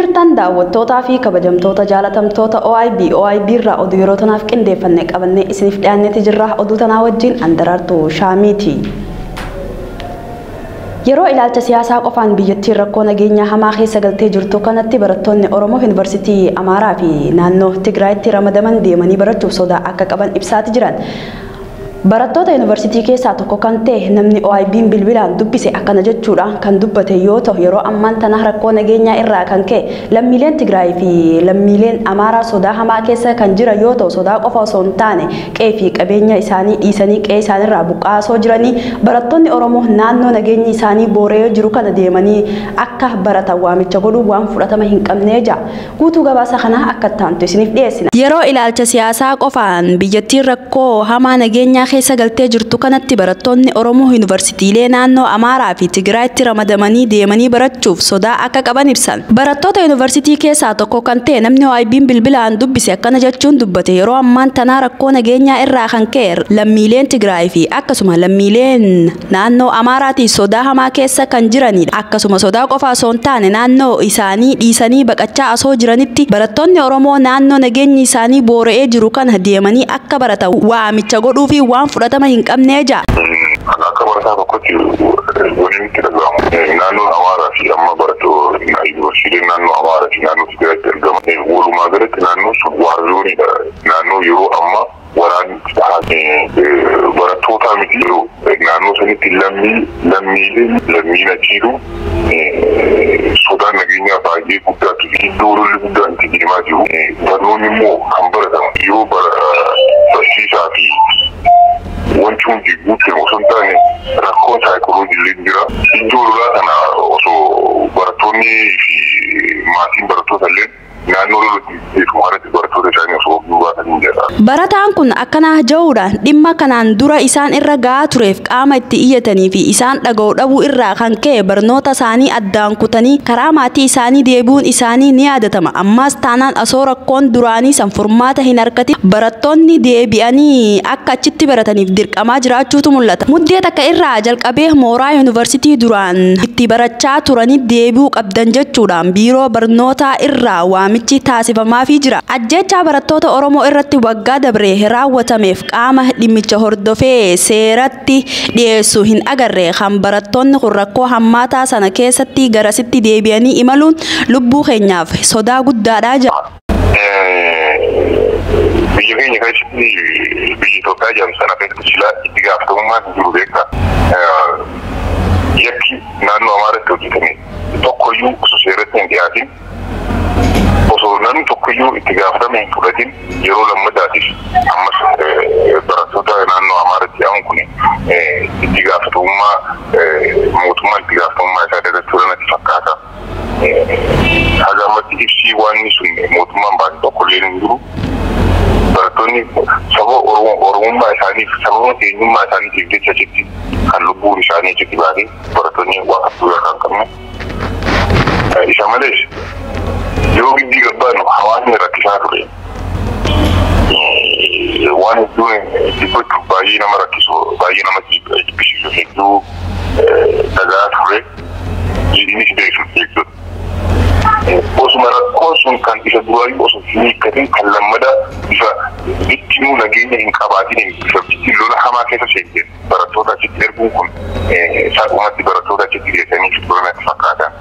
Jirtan daawwattootaa fi kabajamtoota jaalatamtoota OIB OIB irraa oduu yeroo tanaaf qindeeffanne qabannee isiniif dhiyaanneeti jirra. Oduu tanaa wajjin Andaraartuu Shaamiiti. Yeroo ilaalcha siyaasaa qofaan biyyattiin rakkoo nageenyaa hamaa keessa galtee jirtu kanatti barattoonni Oromoo Yuunivarsiitii Amaaraa fi naannoo Tigraayitti ramadaman deemanii barachuuf sodaa akka qaban ibsaati jiran. Barattoota yuunivarsiitii keessaa tokko kan ta'e namni OIB'n bilbilaan dubbise akkana jechuudhaan kan dubbate yoo ta'u, yeroo ammaan tana rakkoo nageenyaa irraa kan ka'e lammiileen Tigraay fi lammiileen Amaaraa sodaa hamaa keessa kan jiran yoo ta'u, sodaa qofa osoo hin taane qe'ee fi qabeenya isaanii dhiisanii qe'ee isaaniirraa buqqaasoo jiranii barattoonni Oromoo naannoo nageenyi isaanii booree jiru kana deemanii akka baratan waamicha godhuu waan fudhatama hin qabnee jira. Guutuu gabaasa kanaa akka taantu isiniif dhiyeessina. Yeroo ilaalcha siyaasaa qofaan biyyattiin rakkoo hamaa nageenyaa keessa galtee jirtu kanatti barattoonni Oromoo yuunivarsiitiilee naannoo Amaaraa fi Tigraayitti ramadamanii deemanii barachuuf sodaa akka qaban ibsan. Barattoota yuunivarsiitii keessaa tokko kan ta'e namni OIB'n bilbilaan dubbise akkana jechuun dubbate. Yeroo ammaan tanaa rakkoo nageenyaa irraa kan ka'e lammiileen Tigraay fi akkasuma lammiileen naannoo Amaaraatii sodaa hamaa keessa kan jiranidha. Akkasuma sodaa qofa osoo hin taane naannoo isaanii dhiisanii baqachaa osoo jiranitti barattoonni Oromoo naannoo nageenyi isaanii boora'ee jiru kana deemanii akka baratan waamicha godhuu fi waan fudhatama hin qabnee jira. Akka barataa tokkotti wanni nutti dhaga'amu naannoon Amaaraa fi amma barattoonni yuunivarsiitiin naannoo Amaaraa fi naannoo Tigraayitti argaman walumaa galatti naannoon sun waarzooniidha. Naannoo yeroo ammaa waraanni barattoota miti naannoo sanitti lammiileen lammiin achiiru sodaan nageenyaa baay'ee guddaatu iddoo lolli guddaan itti deemaa jiru. Barnoonni immoo kan baratamu yoo barsiisaa fi wanti hundi guutuu osoo hin taane rakkoon saayikoloojii illee jira. Iddoo lolaa kana osoo barattoonni fi maatiin barattoota illee naannoo lolatti beekamu kanatti barattoota isaanii osoo baatanii jira. Barataan kun akkana jechuudhaan dhimma kanaan dura isaan irra gahaa tureef qaama itti iyyatanii fi isaan dhaga'u dhabuu irraa kan ka'e barnoota isaanii addaan kutanii karaa maatii isaanii deebi'uun isaanii ni yaadatama. Ammas taanaan osoo rakkoon duraanii san furmaata hin argatin barattoonni deebi'anii akka achitti barataniif dirqamaa jiraachuutu mul'ata. Muddee takka irraa jalqabee mooraa yuunivarsiitii duraan itti barachaa turanii deebi'uu qabdan jechuudhaan biiroo barnootaa irraa waamichi taasifamaafii jira. Ajjeechaa barattoota Oromoo irratti waggaa dabre raawwatameef qaama dhimmicha hordofee seeratti dhiyeessu hin agarre kan barattoonni kun rakkoo hammaataa sana keessatti garasitti deebi'anii imaluun lubbuu keenyaaf sodaa guddaadhaa jira. Biyya keenya keessatti biyya Itoophiyaa jedhamu sana keessatti silaa itti gaafatamummaan jiru beekaa. Yakki naannoo Amaaraatti hojjetame tokkoyyuu osoo seeratti hin dhiyaatin osoo namni tokkoyyuu itti gaafatama hin fudhatin yeroo lammadaatiif ammas barattoota naannoo Amaaraatti yaa'uun kun itti gaafatamummaa mootummaan itti gaafatamummaa isaa dagachuu natti fakkaata. Haga ammatti ibsii waan sun mootummaan baase tokkollee hin jiru. Barattoonni saba Oromummaa isaaniif sababa eenyummaa isaaniitiif jecha achitti kan lubbuun isaanii achitti baate barattoonni waan abduu kan qabne. Isa malees yeroo gibbii gabbaanu hawaasni rakkisaa ture. Waan hedduu dubbachuuf baay'ee nama rakkisu baay'ee nama jibbisiisu hedduu dhagaa ture. Innis beeksisa jechuudha. Osuma rakkoon sun kan isa duraayyuu osoo hin hiikkatin kan lammadaa bifa bittinuu nageenya hin qabaatin bifa bittin lola hamaa keessa seente barattoota achitti erguun kun salphumatti barattoota achitti geessanii fiduu natti fakkaata.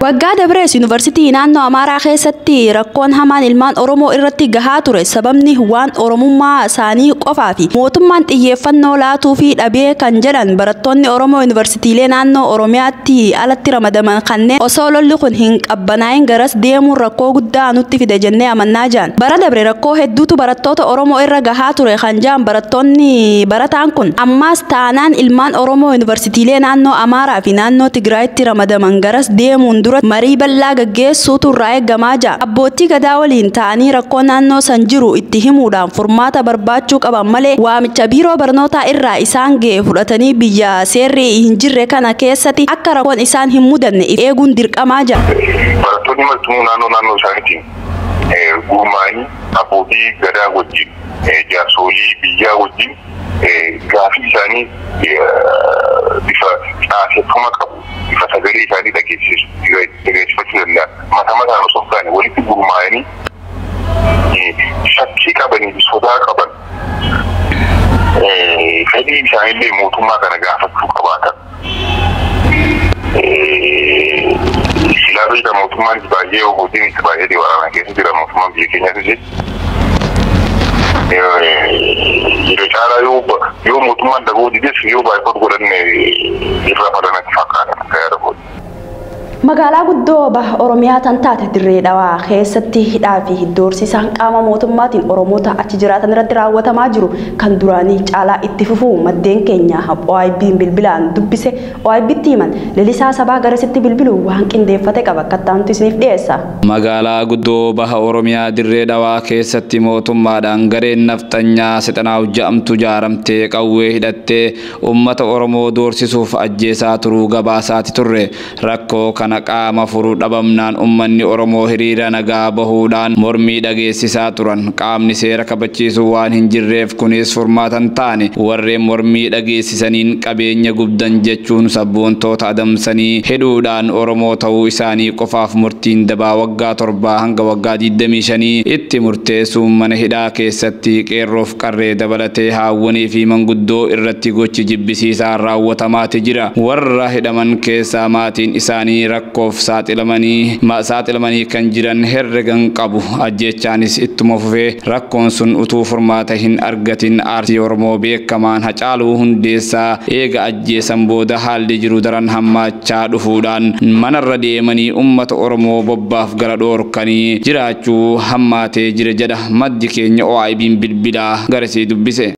Waggaa dabrees yuunivarsiitii naannoo Amaaraa keessatti rakkoon hamaan ilmaan Oromoo irratti gahaa ture sababni waan Oromummaa isaanii qofaa fi mootummaan xiyyeeffannoo laatuu fi dhabee kan jedhan barattoonni Oromoo yuunivarsiitiilee naannoo Oromiyaatti alatti ramadaman kanneen osoo lolli kun hin qabbanaa'in garas deemuun rakkoo guddaa nutti fide jennee amannaa jiran. Bara dabre rakkoo hedduutu barattoota Oromoo irra gahaa ture kan jedhan barattoonni barataan kun ammas taanaan ilmaan Oromoo yuunivarsiitiilee naannoo Amaaraa fi naannoo Tigraayitti ramadaman garas deemuun dura marii bal'aa gaggeessuutu irraa eegamaa jira. Abbootii gadaa waliin ta'anii rakkoo naannoo san jiru itti himuudhaan furmaata barbaachuu qaban malee waamicha biiroo barnootaa irraa isaan ga'e fudhatanii biyya seerri hin jirre kana keessatti akka rakkoon isaan hin mudanne eeguun dirqamaa jira. Barattoonni martinuu naannoo naannoo isaaniitiin gurmaa'anii abbootii gadaa wajjin jaarsolii biyyaa wajjin gaafii isaanii bifa caaseffama qabu bifa sagalee isaanii dhageessifachuu danda'an. Mata mataan osoo hin Fedhii isaanillee mootummaa kana gaafachuu qabaatan. Silaa beektaa mootummaan baay'ee hojiin itti baay'ee waraana keessa jira mootummaan biyya keenyaatti. Yeroo caalaa yoo mootummaan dagoo dides yoo baay'ee godhanne irraa fadanatti fakkaata akka yaada kooti. Magaalaa guddoo baha Oromiyaa tan taate Dirree Dhawaa keessatti hidhaa fi doorsisaan qaama mootummaatiin Oromoota achi jiraatan irratti raawwatamaa jiru kan duraanii caalaa itti fufuu maddeen keenya OIB'n bilbilaan dubbise OIB'tti himan lalisaa sabaa garasitti bilbilu waan qindeeffate qaba akka isiniif dhiyeessa. Magaalaa guddoo baha Oromiyaa Dirree Dhawaa keessatti mootummaadhaan gareen nafxanyaa sixanaaf ja'amtu ijaaramtee qawwee hidhattee uummata Oromoo doorsisuuf ajjeesaa turuu gabaasaati turre rakkoo kana qaama furuu dhabamnaan uummanni Oromoo hiriira nagaa bahuudhaan mormii dhageessisaa turan qaamni seera kabachiisu waan hin jirreef kunis furmaata hin taane warreen mormii dhageessisaniin qabeenya gubdan jechuun sabboontoota adamsanii hidhuudhaan Oromoo ta'uu isaanii qofaaf murtiin dabaa waggaa 7 hanga waggaa 25 itti murteessuun mana hidhaa keessatti qeerroof qarree dabalatee haawwanii fi manguddoo irratti gochi jibbisiisaa raawwatamaati jira warra hidhaman keessaa maatiin isaanii rakkoof saaxilamanii kan jiran herregan qabu ajjechaanis ittuma fufee rakkoon sun utuu furmaata hin argatin aartii Oromoo beekamaan Hacaaluu Hundeessaa eega ajjeesan booda haalli jiru daran hammaachaa dhufuudhaan manarra deemanii uummata Oromoo bobbaaf gara dhoorkanii jiraachuu hammaatee jira jedha maddi keenya OIB'n bilbilaa garasii dubbise.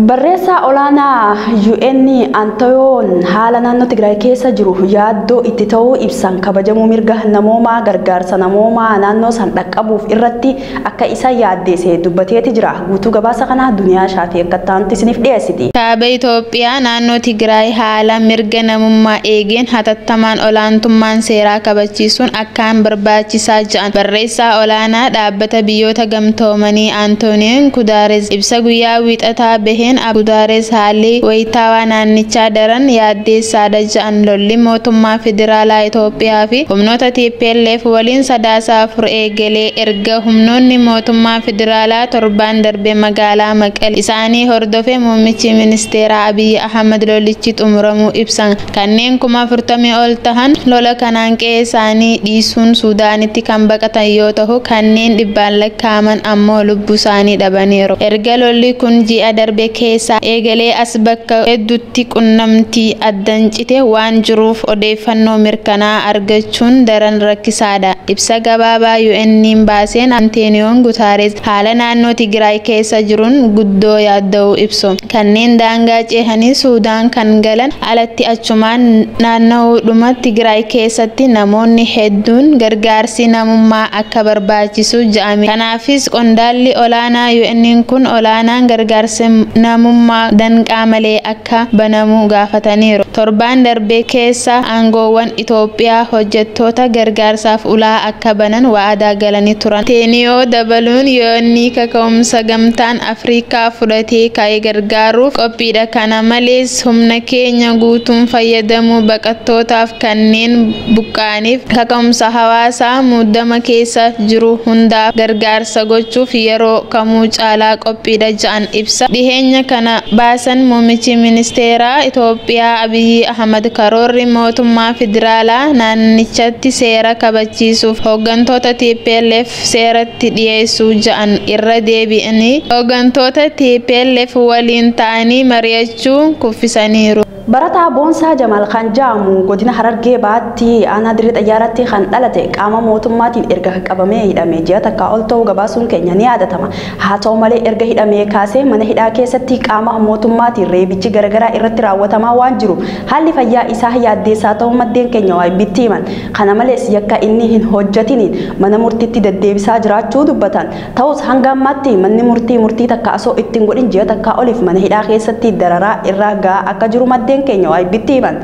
Barreessaa olaanaa UN Antoyoon haala naannoo Tigraay keessa jiru yaaddoo itti ta'uu ibsan kabajamuu mirga namoomaa gargaarsa namoomaa naannoo san dhaqqabuuf irratti akka isa yaaddeesse dubbateeti jira. Guutuu gabaasa kanaa Duniyaa Shaafii akka ta'antu isiniif dhiyeessiti. Kaaba Itoophiyaa naannoo Tigraay haala mirga namummaa eegeen hatattamaan olaantummaan seeraa kabachiisuun akkaan barbaachisaa jedhan barreessaa olaanaa dhaabbata biyyoota gamtoomanii Antooniyoon Gutaares ibsa guyyaa wiixataa baheen Gutaares haalli wayitaawaa naannichaa daran yaaddeessaadha jedhan lolli mootummaa federaalaa Itoophiyaa fi humnoota TPLF waliin 3-4 eegalee erga humnoonni mootummaa federaalaa torbaan darbe magaalaa Maqale isaanii hordofe muummichi ministeeraa Abiy Ahmed lolichi xumuramuu ibsan kanneen 40,000 ol tahan lola kanaan qe'ee isaanii dhiisuun Suudaanitti kan baqatan yoo ta'u kanneen dhibbaan lakkaa'aman ammoo lubbuu isaanii dhabaniiru. Erga lolli kun ji'a darbe keessa eegalee as bakka hedduutti qunnamtii addan cite waan jiruuf odeeffannoo mirkanaa argachuun daran rakkisaadha. Ibsa gabaabaa UN'n baaseen Antooniyoon Gutaares haala naannoo Tigraay keessa jiruun guddoo yaadda'uu ibsu. Kanneen daangaa ceehanii Suudaan kan galan alatti achumaan naanna'uudhuma Tigraay keessatti namoonni hedduun gargaarsi namummaa akka barbaachisu jedhame. Kanaafis qondaalli olaanaa UN kun olaanaan gargaarsi namummaa danqaa malee akka banamu gaafataniiru. Torbaan darbe keessa aangoowwan Itoophiyaa hojjettoota gargaarsaaf ulaa akka banan waadaa galanii turan. Teeniyoo dabaluun yoonni kaka'umsa gamtaan Afrikaa fudhatee ka'ee gargaaruuf qophiidha. Kana malees humna keenya guutuun fayyadamuu baqattootaaf kanneen buqqa'aniif kaka'umsa hawaasaa muddama keessa jiru hundaaf gargaarsa gochuuf yeroo kamuu caalaa qophiidha jedhan ibsa. Dhiheenya kana baasan muummichi ministeeraa Itoophiyaa Abiy Ahmed karoorri mootummaa federaalaa naannichatti seera kabachiisuuf hooggantoota TPLF seeratti dhiyeessuu jedhan irra deebi'anii hooggantoota TPLF waliin ta'anii mari'achuu kuffisaniiru. Barataa Boonsaa Jamaal kan jedhamu godina Harargee Baatti aanaa dirree xayyaaratti kan dhalate qaama mootummaatiin erga qabamee hidhamee ji'a takkaa ol ta'uu gabaasuun keenya ni yaadatama. Haa ta'u malee erga hidhamee kaasee mana hidhaa keessatti qaama mootummaatiin reebichi garaagaraa irratti raawwatamaa waan jiru haalli fayyaa isaa yaaddeessaa ta'uu maddeen keenya waayibbitti himan. Kana malees yakka inni hin hojjetiniin mana murtiitti deddeebisaa jiraachuu dubbatan. Ta'us hanga ammaatti manni murtii murtii takka osoo ittiin godhin ji'a takkaa oliif mana hidhaa keessatti dararaa irra gahaa akka jiru maddeen keenya waayibbitti himan.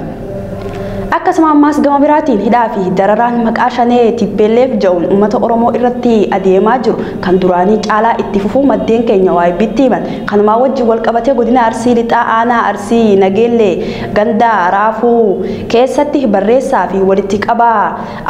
Akkasuma ammaas gama biraatiin hidhaa fi dararaan maqaa shanee TPLF jedhuun uummata Oromoo irratti adeemaa jiru kan duraanii caalaa itti fufuu maddeen keenya waayibbitti himan. Kanumaa wajjin wal qabatee godina Arsii Lixaa Aanaa Arsii Nageellee Gandaa Raafuu keessatti barreessaa fi walitti qabaa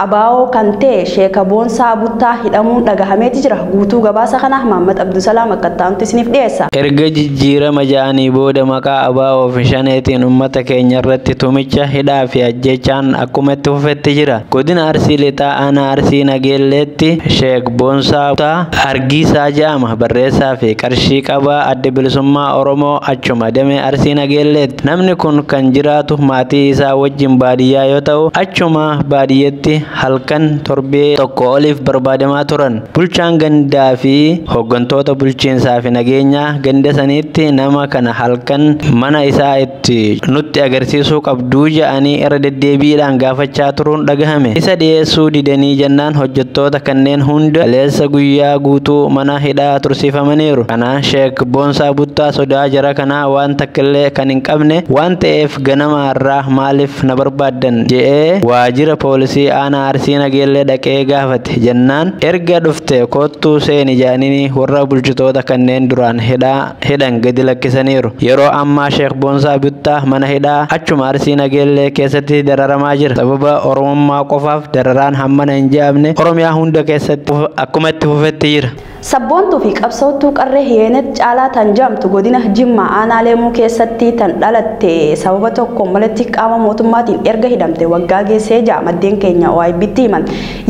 abaa'oo kan ta'e Sheeka Boonsaa Buttaa hidhamuun dhagahameeti jira. Guutuu gabaasa kana Mahammad Abdusalaam akka ta'antu isiniif dhiyeessa. Erga jijjiirama ja'anii booda maqaa abaa'oo fi shaneetiin uummata keenya irratti tumicha hidhaa fi ajjechaan akkuma itti fufetti jira. Godina Arsii Lixaa Aanaa Arsii Nageelleetti Sheek Boonsaa Buttaa Argiisaa jedhama. Barreessaa fi qarshii qabaa adda bilisummaa Oromoo achuma damee Arsii Nageelleetti. Namni kun kan jiraatu maatii isaa wajjin baadiyyaa yoo ta'u achuma baadiyyeetti halkan torbee tokko oliif barbaadamaa turan. Bulchaan gandaa fi hooggantoota bulchiinsaa fi nageenyaa ganda saniitti nama kana halkan mana isaa itti nutti agarsiisuu qabduu jedhanii irra deddeebiidhaan gaafachaa turuun dhagahame. Isa dhiyeessuu didanii jennaan hojjettoota kanneen hunda kaleessa guyyaa guutuu mana hidhaa tursiifamaniiru. Kana Sheek Boonsaa Buttaa sodaa jara kanaa waan takkillee kan hin qabne waan ta'eef ganama irraa maaliif na barbaaddan je'ee waajjira poolisii aanaa Arsii Nageellee dhaqee gaafate jennaan erga dhufte kottuu seeni jedhanii warra bulchitoota kanneen duraan hidhan gadi lakkisaniiru. Yeroo ammaa Sheek Boonsaa Buttaa mana hidhaa achuma Arsii Nageellee keessatti dararamaa jira. Sababa Oromummaa qofaaf dararaan hammana hin je'amne Oromiyaa hunda keessatti akkuma itti fufetti jira. Sabboontuu fi qabsoottuu qarree Hiyeenet Caalaa tan jedhamtu godina Jimmaa aanaa Leemuu keessatti tan dhalatte sababa tokko malatti qaama mootummaatiin erga hidhamte waggaa geessee jira maddeen keenya OIBtti himan.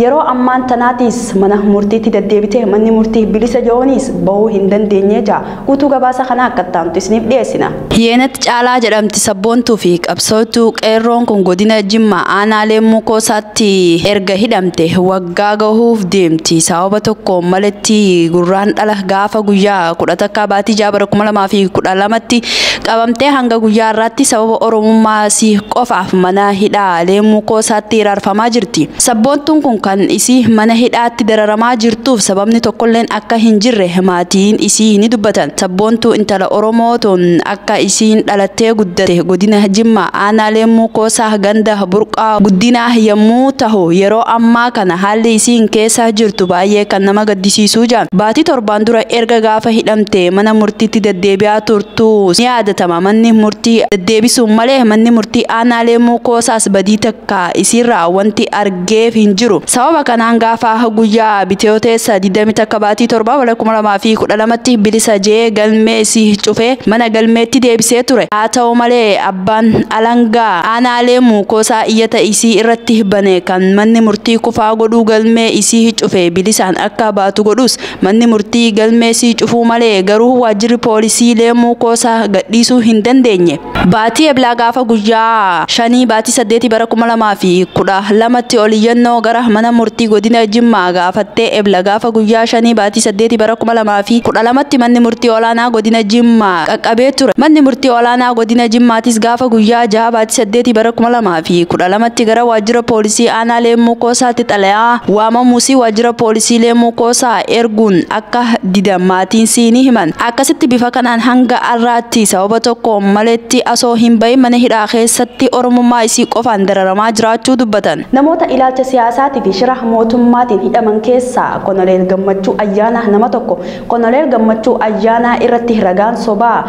Yeroo ammaan tanaatis mana murtiitti deddeebitee manni murtii bilisa jedhaniis bahuu hin dandeenye jira. Guutuu gabaasa kana akka ta'antu isiniif dhiyeessina. Hiyeenet Caalaa jedhamti sabboontuu fi qabsoottuu qeerroon kun godina Jimmaa aanaa Leemuu Koosaatti erga hidhamte waggaa gahuuf deemti. Sababa tokko malatti gurraan dhala gaafa guyyaa 11 baatii 6 bara 2012tti qabamtee hanga guyyaa irraatti sababa Oromummaa si qofaaf mana hidhaa Leemuu Koosaatti hiraarfamaa jirti. Sabboontuun kun kan isii mana hidhaatti dararamaa jirtuuf sababni tokkolleen akka hin jirre maatiin isii ni dubbatan. Sabboontuu intala Oromoo tun akka isiin dhalattee guddate godina Jimmaa aanaa Leemuu Koosaa ganda burqaa guddinaa yommuu tahu yeroo ammaa kana haalli isiin keessa jirtu baay'ee kan nama gaddisiisuu jaan. Baatii torbaan dura erga gaafa hidhamte mana murtiitti deddeebi'aa turtu ni yaadatama. Manni murtii deddeebisuun malee manni murtii aanaa Leemuu Koosaas badii takka isiirraa wanti argeef hin jiru. Sababa kanaan gaafa guyyaa biteeyoteessa 21 baatii 7 bara 2012tti bilisa jee galmee isii cufee mana galmeetti deebisee ture. Haa ta'u malee abbaan alangaa aanaa Leemuu Koosaa iyyata isii irratti bane kan manni murtii kufaa godhuu galmee isii cufee bilisaan akka baatu godhus manni murtii galmee isii cufuu malee garuu waajjirri poolisii Leemuu Koosaa gadhiisuu hin dandeenye. Baatii Eblaa gaafa guyyaa 5 baatii 8 bara 2012tti oliyyannoo gara mana murtii godina Jimmaa gaafattee Ebla gaafa guyyaa 5 baatii 8 bara 2012tti manni murtii olaanaa godina Jimmaa qaqqabee ture. Manni murtii olaanaa godina Jimmaatis gaafa guyyaa 6 baatii 8 bara 2012tti gara waajjira poolisii aanaa Leemuu Koosaatti xalayaa waamamuusii waajjira poolisii Leemuu Koosaa erguun akka didan maatiin siinii himan. Akkasitti bifa kanaan hanga har'aatti sababa tokko maletti osoo hin bahin mana hidhaa keessatti Oromummaa isii qofaan dararamaa jiraachuu dubbatan. Namoota ilaalcha siyaasaatii fi shira mootummaatiin hidhaman keessaa Koloneel Gammachuu Ayyaanaa nama tokko. Koloneel Gammachuu Ayyaanaa irratti ragaan sobaa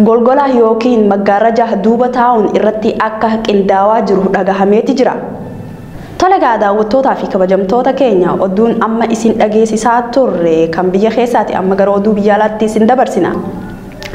golgola yookiin maggaaraja duuba taa'uun irratti akka qindaawaa jiru dhagahameeti jira. Tolegaa daawwattootaa fi kabajamtoota keenya oduun amma isin dhageessisaa turre kan biyya keessaati amma gara oduu biyya alaatti isin dabarsina.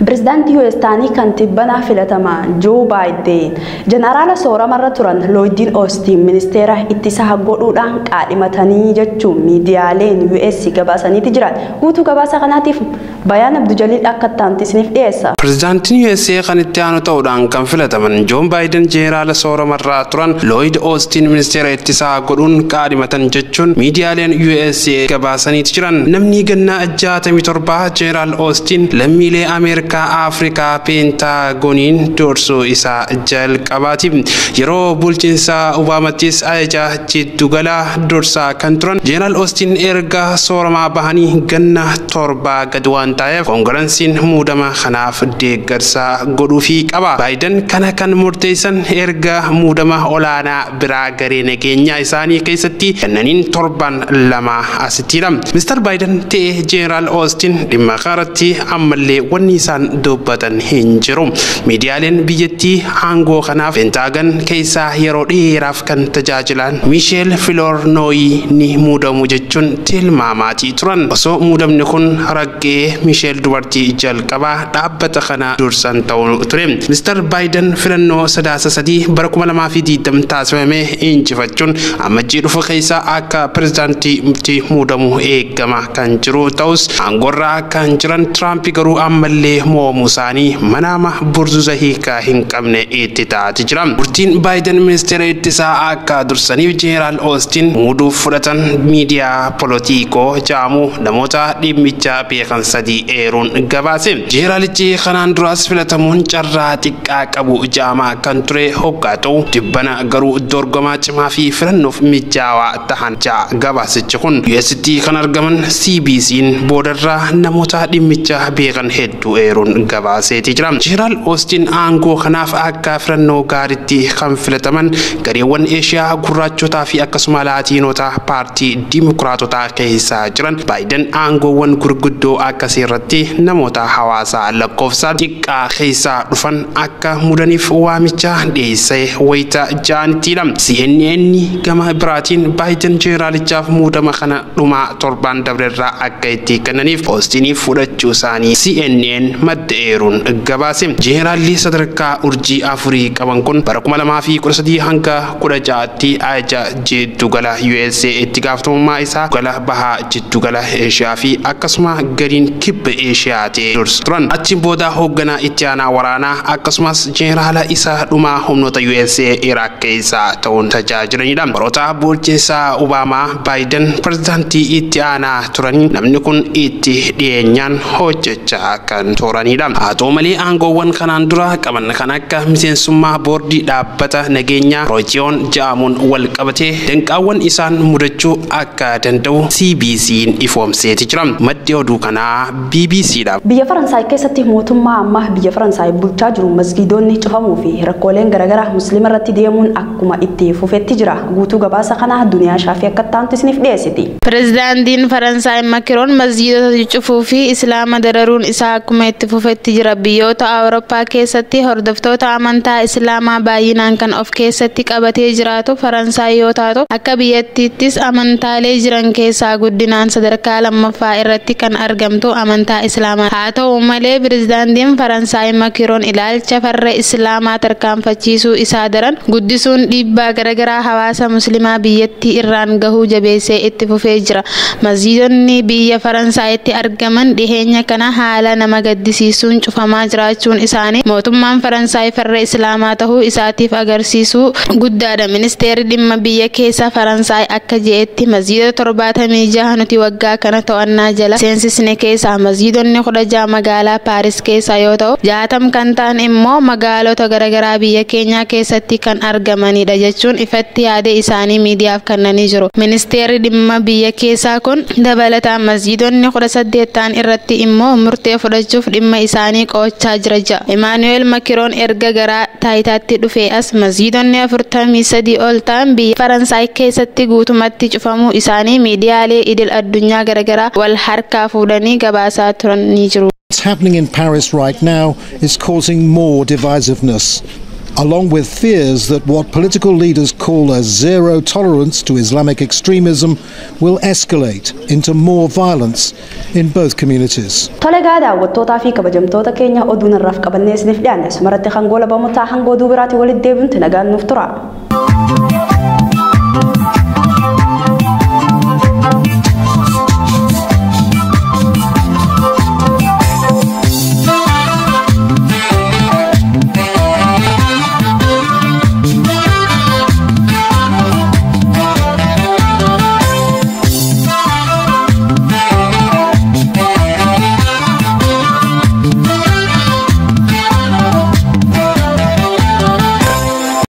Pirezidaantii US ta'anii kan tibbanaa filataman Joe Biden jeneraala sooramarra turan Lloyd Austin ministeera ittisaa godhuudhaan qaadhimatanii jechuun miidiyaaleen US gabaasaniiti jiran. Guutuu gabaasa kanaatiif Bayaan Abdujaliil akka ta'anti isiniif dhiyeessa. Pirezidaantiin USA kan itti aanu ta'uudhaan kan filataman Joe Biden jeneraala sooramarraa turan Lloyd Austin ministeera ittisaa godhuun qaadhimatan jechuun miidiyaaleen USA gabaasaniiti jiran. Namni gannaa 67 jeneraal Austin lammiilee Ameerikaa Ameerikaa Afrikaa Peentaagoniin dursuu isaa jalqabaati. Yeroo bulchiinsa Obaamattis ajaja jiddugala dursaa kan turan Jeneraal Oostin erga sooramaa bahanii ganna 7 gad waan ta'eef koongiransiin muudama kanaaf deeggarsa godhuufii qaba. Baayiden kana kan murteessan erga muudama olaanaa biraa garee nageenyaa isaanii keessatti kennaniin torban 2 asittidha. Mr. Biden ta'e Jeneraal Oostin dhimma kanarratti ammallee wanni isaan dubbatan hin jiru. Miidiyaaleen biyyattii aangoo kanaaf Pentaagon keessaa yeroo dheeraaf kan tajaajilan Miisheel Filoornooyi ni muudamu jechuun tilmaamaatii turan. Osoo muudamni kun ragga'ee Miisheel dubartii jalqabaa dhaabbata kana dursan ta'uu ture. Mr. Biden filannoo Sadaasa 3 bara 2020 taasifame injifachuun amajjii dhufu keessaa akka pirezidaantiitti muudamu eegama kan jiru ta'us aangoorraa kan jiran Tiraamp garuu ammallee mo'amuu isaanii manaama burzuza hiikaa hin qabne itti taati jira. Murtiin Baayiden ministeera ittisaa akka dursaniif Jeneraal Oostin muuduuf fudhatan miidiyaa Polotiikoo jedhamu namoota dhimmicha beekan 3 eeruun gabaase. Jeneraalichi kanaan duraas filatamuun carraa xiqqaa qabu jedhamaa kan ture hoggaa ta'u dibbana garuu dorgomaa cimaa fi filannoof mijaawaa tahan ja'a gabaasichi kun. UST kan argaman CBC'n boodarraa namoota dhimmicha beekan hedduu eeruun gabaaseeti jira. Jeneraal Oostin aangoo kanaaf akka filannoo gaariitti kan filataman gareewwan Eeshiyaa gurraachotaa fi akkasuma Laatiinota paartii Dimokiraatotaa keessaa jiran Baayiden aangoowwan gurguddoo akkasii irratti namoota hawaasaa lakkoofsa xiqqaa keessaa dhufan akka mudaniif waamicha dhiyeessee wayita ja'anittidha. CNN gama biraatiin Baayiden jeneraalichaaf muudama kana dhumaa torban dabrerraa akka itti kennaniif Oostiniif fudhachuu isaanii CNN madda eeruun gabaase. Jeneraalli sadarkaa urjii 4 qaban kun bara 2013 hanga 16tti ajaja jiddugala USA itti gaafatamummaa isaa gala bahaa jiddugala Eeshiyaa fi akkasuma gadiin kibba Eeshiyaa ta'e dursu turan. Achiin booda hoogganaa itti aanaa waraanaa akkasumas jeneraala isa dhumaa humnoota USA Iraaq keessaa ta'uun tajaajilanidha. Baroota bulchiinsa Obaamaa Baayiden pirezidaantii itti aanaa turanii namni kun itti dhiyeenyaan hojjechaa kan turanidha. Haa ta'u malee aangoowwan kanaan dura qaban kan akka miseensummaa boordii dhaabbata nageenyaa Roojiyoon jedhamuun wal qabatee danqaawwan isaan mudachuu akka danda'u CBC'n ifoomseeti jira. Maddi oduu kanaa BBCdha. Biyya Faransaay keessatti mootummaa ammaa biyya Faransaay bulchaa jiru masgiidonni cufamuu fi rakkooleen garaagaraa musliima irratti deemuun akkuma itti fufetti jira. Guutuu gabaasa kanaa Duniyaa Shaafii akka taantu isiniif dhiyeessiti. Pirezidaantiin Faransaay Makiroon masgiidota cufuu fi Islaama dararuun isaa akkuma itti fufetti jira. Biyyoota Awurooppaa keessatti hordoftoota amantaa Islaamaa baay'inaan kan of keessatti qabatee jiraatu Faransaay yoo taatu akka biyyattiittis amantaalee jiran keessaa guddinaan sadarkaa lammaffaa irratti kan argamtu amantaa Islaamaa. Haa ta'u malee pirezidaantiin Faransaay Makiroon ilaalcha farra Islaamaa tarkaanfachiisuu isaa daran guddisuun dhiibbaa garaagaraa hawaasa musliimaa biyyattii irraan gahuu jabeessee itti fufee jira. Masjiidonni biyya Faransaayitti argaman dhiheenya kana haala nama gaddisiisuun cufamaa jiraachuun isaanii mootummaan Faransaay farra Islaamaa ta'uu isaatiif agarsiisuu guddaadha. Ministeerri dhimma biyya keessa Faransaay akka je'etti masjiidota 76 nuti waggaa kana to'annaa jala seensisne keessaa masjiidonni 16 magaalaa Paaris keessaa yoo ta'u 60 kan ta'an immoo magaalota garaagaraa biyya keenyaa keessatti kan argamanidha jechuun ifatti yaada isaanii miidiyaaf kennanii jiru. Ministeerri dhimma biyya keessaa kun dabalataan masjiidonni 18 ta'an irratti immoo murtee fudhachuuf dhimma isaanii qo'achaa jira jedha. Imaanu'eel Makiroon erga gara taayitaatti dhufee as masjiidonni 43 ol ta'an biyya Faransaay keessatti guutumatti cufamuu isaanii miidiyaalee idil addunyaa garaagaraa wal harkaa fuudhanii gabaasaa turanii jiru. What's happening in Paris right now is causing more divisiveness, along with fears that what political leaders call a zero tolerance to Islamic extremism will escalate into more violence in both communities. Tolegaa daawwattootaa fi kabajamtoota keenya oduun irraaf qabannee isiniif dhiyaanne asumarratti hangoo labamu ta'a hangoo duubiraatii walitti deebinutti nagaan nuuf tura.